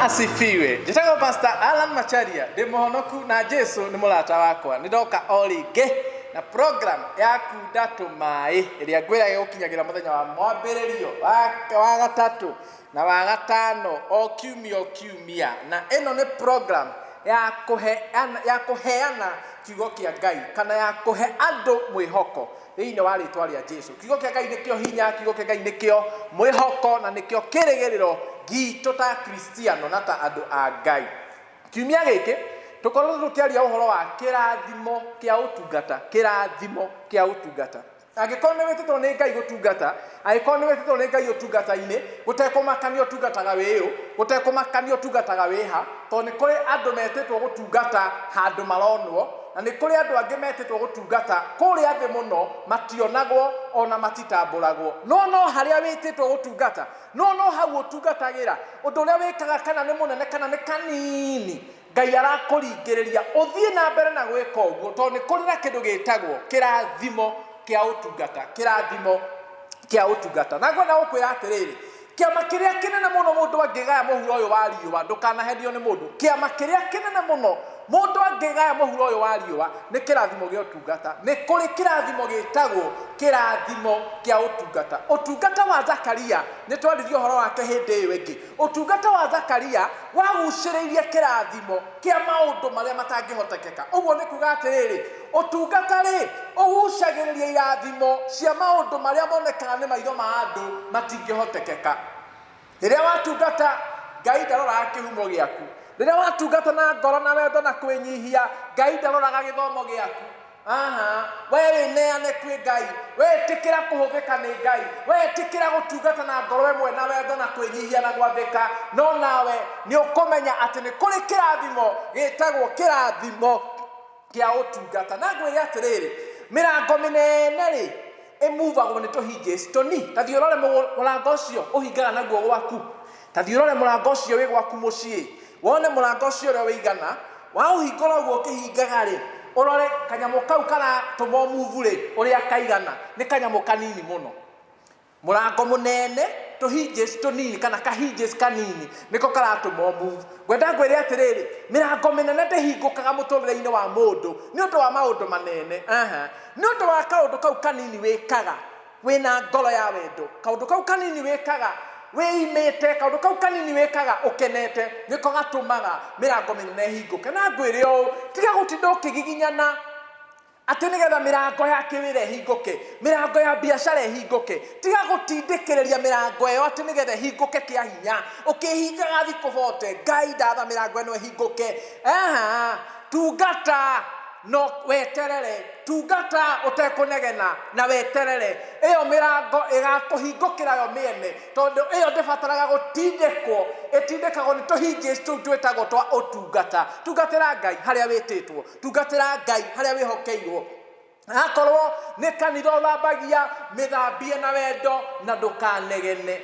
Asifiwe. Njĩtagwo Pastor Alan Macharia, ndĩ mũhonoku na Jesu nĩ mũrata wakwa. Nĩ ndoka o rĩngĩ na program ya kunda tũmaĩ ĩrĩa ngwĩraga gũkinyagĩra mũthenya wa mwambĩrĩrio wa gatatũ na wa gatano o kiumia o kiumia. Na ĩno nĩ program ya kũhe ya kũheana kiugo kĩa Ngai kana ya kũhe andũ mwĩhoko thĩinĩ wa rĩtwa rĩa Jesu. Kiugo kĩa Ngai nĩkĩo hinya, kiugo kĩa Ngai nĩkĩo mwĩhoko na nĩkĩo kĩrĩgĩrĩro gitũ ta Kristiano na ta andũ a Ngai. Kiumia gĩkĩ tũkoretwo tũkĩaria ũhoro wa kĩrathimo kĩa ũtungata, kĩrathimo kĩa ũtungata. Angĩkorwo nĩ wĩtĩtwo nĩ Ngai gũtungata, angĩkorwo nĩ wĩtĩtwo nĩ Ngai ũtungata-inĩ, gũtekũmakania ũtungataga wĩũ, gũtekũmakania ũtungataga wĩha, tondũ nĩ kũrĩ andũ metĩtwo gũtungata handũ maronwo, na nĩ kũrĩ andũ angĩ metĩtwo gũtungata kũrĩa thĩ mũno, mationagwo ona matitambũragwo. No no harĩa wĩtĩtwo gũtungata, no no hau ũtungatagĩra, ũndũ ũrĩa wĩkaga kana nĩ mũnene kana nĩ kanini, Ngai arakũringĩrĩria ũthiĩ na mbere na gwĩka ũguo, tondũ nĩ kũrĩ na kĩndũ gĩtagwo kĩrathimo kĩa ũtungata, kĩrathimo kĩa ũtungata. Na ngwenda gũkwĩra atĩrĩrĩ, kĩama kĩrĩa kĩnene mũno mũndũ angĩgaya mũhuro ũyũ wa riũa, ndũkanahenio nĩ mũndũ, kĩama kĩrĩa kĩnene mũno mũndũ angĩgaya mũhuro ũyũ wa riũa nĩ kĩrathimo gĩa ũtungata. Nĩ kũrĩ kĩrathimo gĩtagwo kĩrathimo kĩa ũtungata. Ũtungata wa Zakaria nĩ twaririe ũhoro wake hĩndĩ ĩyo ĩngĩ. Ũtungata wa Zakaria wagucĩrĩirie kĩrathimo kĩa maũndũ marĩa matangĩhotekeka. Ũguo nĩ kuga atĩrĩrĩ, ũtungata rĩ, ũgucagĩrĩria irathimo cia maũndũ marĩa monekaga nĩ maitho ma andũ matingĩhotekeka. Rĩrĩa watungata, Ngai ndaroraga kĩhumo gĩaku. Rĩrĩa watungata na ngoro na wendo na kwĩnyihia, Ngai ndaroraga gĩthomo gĩaku. Aha, we wĩneane kwĩ Ngai, we ĩtĩkĩra kũhũthĩka nĩ Ngai, we ĩtĩkĩra gũtungata na ngoro ĩmwe na wendo na kwĩnyihia na gwathĩka, no nawe nĩ ũkũmenya atĩ nĩ kũrĩ kĩrathimo gĩtagwo kĩrathimo kĩa ũtungata. Na ngwĩre atĩrĩrĩ, mĩrango mĩnene rĩ, ĩmuvagwo nĩ tũhinges tũni. Ta thiĩ ũrore mũrango ũcio ũhingaga naguo gwaku. Ta thiĩ ũrore mũrango ũcio wĩ gwaku mũciĩ. Wone mũrango ũcio ũrĩa ũigana, waũhingũra ũguo ũkĩhingaga rĩ, ũrore kanyamũ kau karatũma ũmove rĩ, ũrĩa kaigana. Nĩ kanyamũ kanini mũno. Mũrango mũnene, tũ hinges tũnini kana ka hinges kanini nĩko karatũma ũmove. Ngwenda ngwĩre atĩrĩrĩ, mĩrango mĩnene ndĩhingũkaga mũtũrĩre-inĩ wa mũndũ nĩ ũndũ wa maũndũ manene. Aha. Nĩ ũndũ wa kaũndũ kau kanini wĩkaga wĩna ngoro ya wendo, kaũndũ kau kanini wĩkaga wĩimĩte, kaũndũ kau kanini wĩkaga ũkenete, nĩko gatũmaga mĩrango mĩnene ĩhingũke. Na ngwĩre ũũ, tiga gũtinda ũkĩgiginyana atĩ nĩgetha mĩrango ya kĩwĩra ĩhingũke, mĩrango ya biacara ĩhingũke. Tiga gũtindĩkĩrĩria mĩrango ĩyo atĩ nĩgetha ĩhingũke kĩa hinya, ũkĩhingaga thikũ bote, Ngai ndatha mĩrango ĩno ĩhingũke. Aha, tungata no weterere, tungata ũtekũnegena na weterere, ĩyo mĩrango ĩgakũhingũkĩra yo mĩene, tondũ ĩyo ndĩbataraga gũtindĩkwo, ĩtindĩkagwo nĩ tũhinges tũu twĩtagwo twa ũtungata. Tungatĩra Ngai harĩa wĩtĩtwo, tungatĩra Ngai harĩa wĩhokeirwo. Akorwo nĩ kanitha ũthambagia, mĩthambie na wendo na ndũkanegene.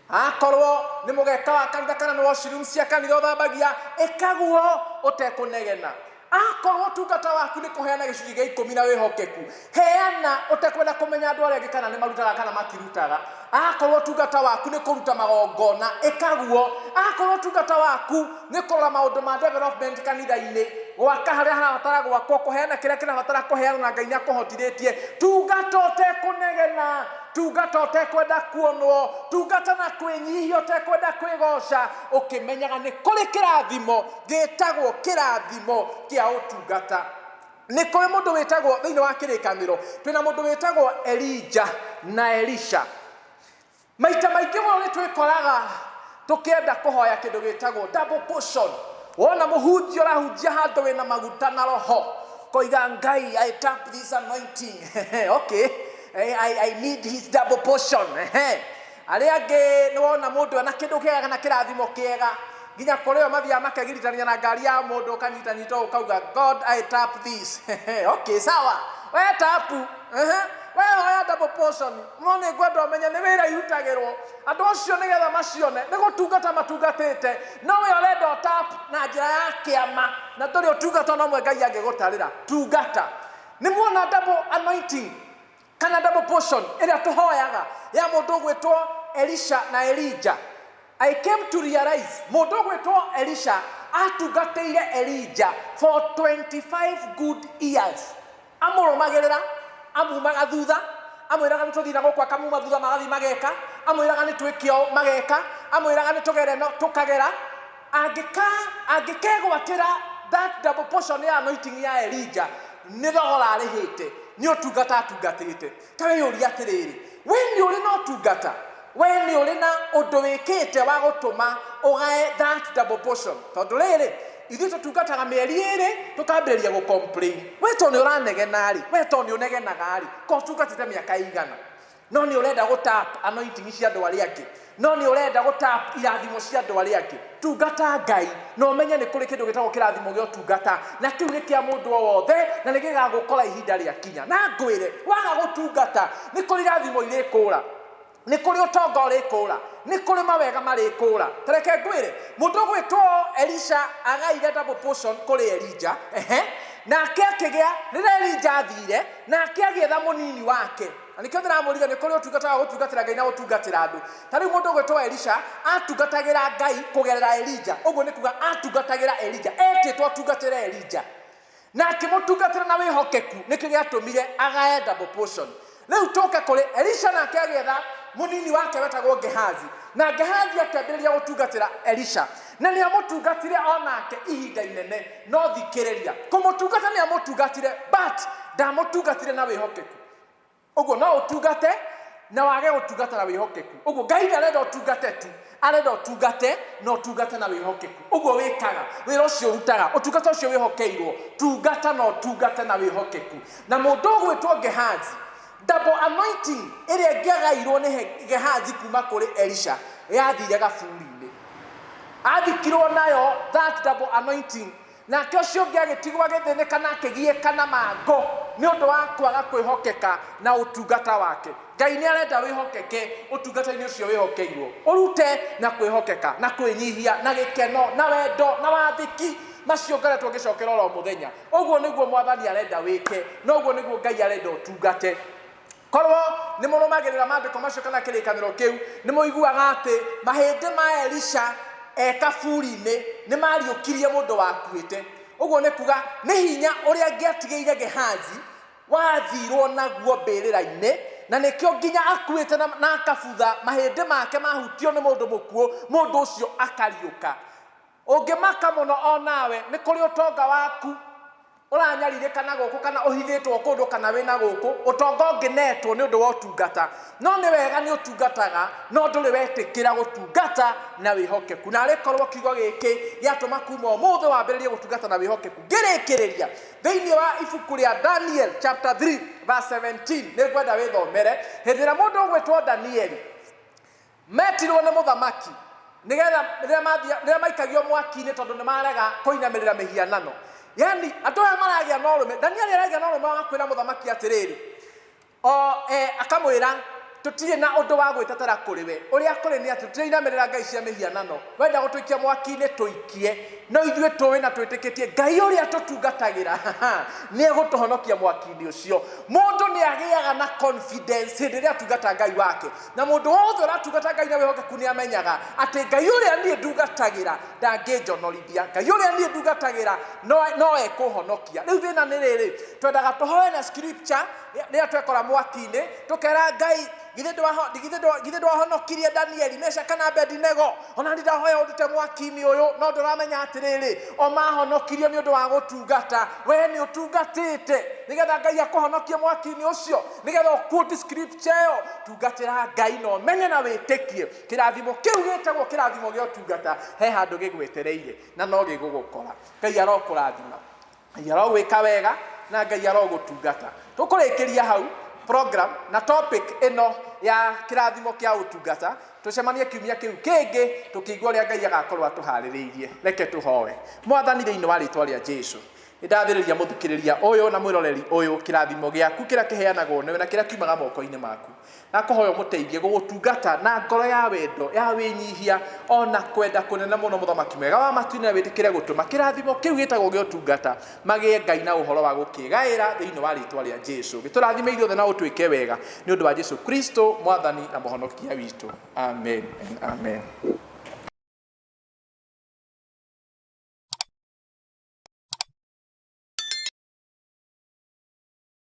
Akorwo nĩ mũgeka wa kanitha kana nĩ washroom cia kanitha ũthambagia, ĩkaguo ũtekũnegena. Akorwo ũtungata waku nĩ kũheana gĩcunjĩ gĩa ikũmi na wĩhokeku, heana ũtekwenda kũmenya andũ arĩa angĩ kana nĩ marutaga kana matirutaga. Akorwo ũtungata waku nĩ kũruta magongona, ĩkaguo. Akorwo ũtungata waku nĩ kũrora maũndũ ma development kanitha-inĩ, gwaka harĩa harabatara gwakwo, kũheana kĩrĩa kĩrabatara kũheanwo na Ngai nĩ akũhotithĩtie, tungata ũtekũnegena, tungata ũtekwenda kuonwo, tungata na kwĩnyihia ũtekwenda kwĩgoca, ũkĩmenyaga nĩ kũrĩ kĩrathimo gĩtagwo kĩrathimo kĩa ũtungata. Nĩ kũrĩ mũndũ wĩtagwo thĩinĩ wa kĩrĩkanĩro, twĩna mũndũ wĩtagwo Elija na Elisha. Maita maingĩ mũno nĩ twĩkoraga tũkĩenda kũhoya kĩndũ gĩtagwo double portion. Wona mũhunjia ũrahunjia handũ wĩna maguta na roho, koiga Ngai, I tap this anointing. Okay, I need his double portion. Arĩa angĩ nĩ wona mũndũ ena kĩndũ kĩega kana kĩrathimo kĩega, nginya kũrĩ o mathiaga makegiritania na ngari ya mũndũ, ũkanyitanyita ũũ ũkauga God, I tap this. Okay, sawa, we tap, we hoya double portion. No nĩ ngwenda ũmenye nĩ wĩra irutagĩrwo andũ acio nĩgetha macione nĩ gũtungata matungatĩte, no we ũrenda ũtap na njĩra ya kĩama, na ndũrĩ ũtungata no mwe Ngai angĩgũtarĩra. Tungata. Nĩ muona double anointing kana double portion ĩrĩa tũhoyaga ya mũndũ ũgwĩtwo Elisha na Elijah. I came to realize mũndũ ũgwĩtwo Elisha atungatĩire Elijah for 25 good years. Amũrũmagĩrĩra, amumaga thutha, amwĩraga nĩ tũthiĩ na gũkũ akamuma thutha magathiĩ mageka, amwĩraga nĩ twĩke ũũ mageka, amwĩraga nĩ tũgere no tũkagera. Angĩka angĩkegwatĩra that double portion ya anointing ya Elijah nĩ thogora arĩhĩte nĩ ũtungata atungatĩte. Ta wĩyũrie atĩrĩrĩ, we nĩ ũrĩ na ũtungata? We nĩ ũrĩ na ũndũ wĩkĩte wa gũtũma ũgae that double portion? Tondũ rĩrĩ, ithuĩ tũtungataga mĩeri ĩrĩ tũkambĩrĩria gũ complain. We to nĩ ũranegena rĩ, we to nĩ ũnegenaga rĩ, ko ũtungatĩte mĩaka ĩigana? No nĩ ũrenda gũ tap anointing cia andũ arĩa angĩ, no nĩ ũrenda gũ tap irathimo cia andũ arĩa angĩ. Tungata Ngai na ũmenye nĩ kũrĩ kĩndũ gĩtagwo kĩrathimo gĩa ũtungata, na kĩu nĩ kĩa mũndũ o wothe na nĩ gĩgagũkora ihinda rĩakinya. Na ngwĩre, waga gũtungata nĩ kũrĩ irathimo irĩkũra, nĩ kũrĩ ũtonga ũrĩkũra, nĩ kũrĩ mawega marĩkũra. Ta reke ngwĩre, mũndũ ũgwĩtwo Elisha agaire double portion kũrĩ Elijah, ehe, nake akĩgĩa, rĩrĩa Elijah athire, nake agĩetha mũnini wake. Na nĩkĩo ndĩramũria nĩ kũrĩ ũtungata wa gũtungatĩra Ngai na gũtungatĩra andũ. Ta rĩu mũndũ ũgwĩtwo Elisha atungatagĩra Ngai kũgerera Elijah. Ũguo nĩ kuga atungatagĩra Elijah, etĩtwo atungatĩre Elijah. Na akĩmũtungatĩra na wĩhokeku, nĩkĩo gĩatũmire agae double portion. Rĩu tũke kũrĩ Elisha, nake agĩetha mũnini wake wetagwo Gehazi. Na Gehazi akĩambĩrĩria gũtungatĩra Elisha. Na nĩ amũtungatire o nake ihinda inene. No thikĩrĩria, kũmũtungata nĩ amũtungatire, but ndamũtungatire na wĩhokeku. Ũguo no ũtungate na wage gũtungata na wĩhokeku. Ũguo Ngai ndarenda ũtungate tu, arenda ũtungate na ũtungate na wĩhokeku. Ũguo wĩkaga, wĩra ũcio ũrutaga, ũtungata ũcio wĩhokeirwo, tungata na ũtungate na wĩhokeku. Na mũndũ ũgwĩtwo Gehazi, double anointing ĩrĩa ĩngĩagairwo nĩ Gehazi kuma kũrĩ Elisha yathire gaburi-inĩ. Athikirwo nayo that double anointing. Nake ũcio ũngĩ agĩtigwo agĩthĩnĩka na akĩgiĩka na mangũ nĩ ũndũ wa kwaga kwĩhokeka na ũtungata wake. Ngai nĩ arenda wĩhokeke ũtungata-inĩ ũcio wĩhokeirwo. Ũrute na kwĩhokeka, na kwĩnyihia, na gĩkeno, na wendo, na wathĩki. Macio ngoretwo ngĩcokera oro mũthenya. Ũguo nĩguo Mwathani arenda wĩke, na ũguo nĩguo Ngai arenda ũtungate. Korwo nĩ mũrũmagĩrĩra maandĩko macio kana kĩrĩkanĩro kĩu, nĩ mũiguaga atĩ mahĩndĩ ma Elisha e kaburi-inĩ nĩ mariũkirie mũndũ wakuĩte. Ũguo nĩ kuga nĩ hinya ũrĩa angĩatigĩire Gehazi wathirwo naguo mbĩrĩra-inĩ, na nĩkĩo nginya akuĩte na akabutha, mahĩndĩ make mahutio nĩ mũndũ mũkuũ, mũndũ ũcio akariũka. Ũngĩmaka mũno o nawe nĩ kũrĩ ũtonga waku ũranyarirĩka na gũkũ kana ũhithĩtwo kũndũ kana wĩna gũkũ, ũtonga ũngĩnetwo nĩ ũndũ wa ũtungata. No nĩ wega nĩ ũtungataga, no ndũrĩ wetĩkĩra gũtungata na wĩhokeku. Na arĩ korwo kiugo gĩkĩ gĩatũma kuma ũmũthĩ wambĩrĩrie gũtungata na wĩhokeku. Ngĩrĩkĩrĩria thĩinĩ wa ibuku rĩa Daniel chapter 3 verse 17, nĩ ngwenda wĩthomere. Hĩndĩ ĩrĩa mũndũ ũgwĩtwo Danieli Meetirwo nĩ mũthamaki nĩgetha rĩrĩa mathiĩ rĩrĩa maikagio mwaki-inĩ tondũ nĩ marega kũinamĩrĩra mĩhianano. Yaani andũ aya maragĩa na ũrũme, Danieli aragĩa na ũrũme wa kwĩra mũthamaki atĩrĩrĩ, o akamwĩra tũtirĩ na ũndũ wa gwĩtetera kũrĩ we, ũrĩa kũrĩ nĩ atĩ tũtirainamĩrĩra ngai cia mĩhianano, wenda gũtũikia mwaki-inĩ tũikie, no ithuĩ tũĩ na twĩtĩkĩtie Ngai ũrĩa tũtungatagĩra nĩ egũtũhonokia mwaki-inĩ ũcio. Mũndũ nĩ agĩaga na confidence hĩndĩ ĩrĩa atungata Ngai wake. Na mũndũ wothe ũratungata Ngai na wĩhokeku nĩ amenyaga atĩ Ngai ũrĩa niĩ ndungatagĩra ndangĩnjonorithia, Ngai ũrĩa niĩ ndungatagĩra no ekũhonokia. Rĩu thĩna nĩ rĩrĩ, twendaga tũhoe na scripture rĩrĩa twekora mwaki-inĩ, tũkera Ngai, githĩ ndwahonokirie Danieli, Meshaka na Abedinego? Ona niĩ ndahoya ũndute mwaki-inĩ ũyũ, no ndũramenya atĩrĩrĩ, o mahonokirio nĩ ũndũ wa gũtungata. We nĩ ũtungatĩte nĩgetha Ngai akũhonokie mwaki-inĩ ũcio, nĩgetha ũquote scripture ĩyo. Tungatĩra Ngai na ũmenye na wĩtĩkie kĩrathimo kĩu gĩtagwo kĩrathimo gĩa ũtungata, he handũ gĩgwetereire na no gĩgũgũkora. Ngai arokũrathima, Ngai arogwĩka wega na Ngai arogũtungata. Tũkũrĩkĩria hau program na topic ĩno ya kĩrathimo kĩa ũtungata. Tũcemanie kiumia kĩu kĩngĩ tũkĩigua ũrĩa Ngai agakorwo atũharĩrĩirie. Reke tũhoe. Mwathani, thĩinĩ wa rĩtwa rĩa Jesu, nĩndathĩrĩria mũthikĩrĩria ũyũ na mwĩroreri ũyũ kĩrathimo gĩaku kĩrĩa kĩheanagwo nĩwe na kĩrĩa kiumaga moko-inĩ maku. Ndakũhoya ũmũteithie gũgũtungata na ngoro ya wendo, ya wĩnyihia, ona kwenda kũnene mũno. Mũthamaki mwega wa matu-inĩ, na wĩtĩkĩre gũtũma kĩrathimo kĩu gĩtagwo gĩa ũtungata magĩe Ngai na ũhoro wa gũkĩgaĩra thĩinĩ wa rĩtwa rĩa Jesu. Gĩtũrathime ithuothe na ũtwĩke wega nĩ ũndũ wa Jesu Kristo, Mwathani na Mũhonokia witũ. Amen and amen.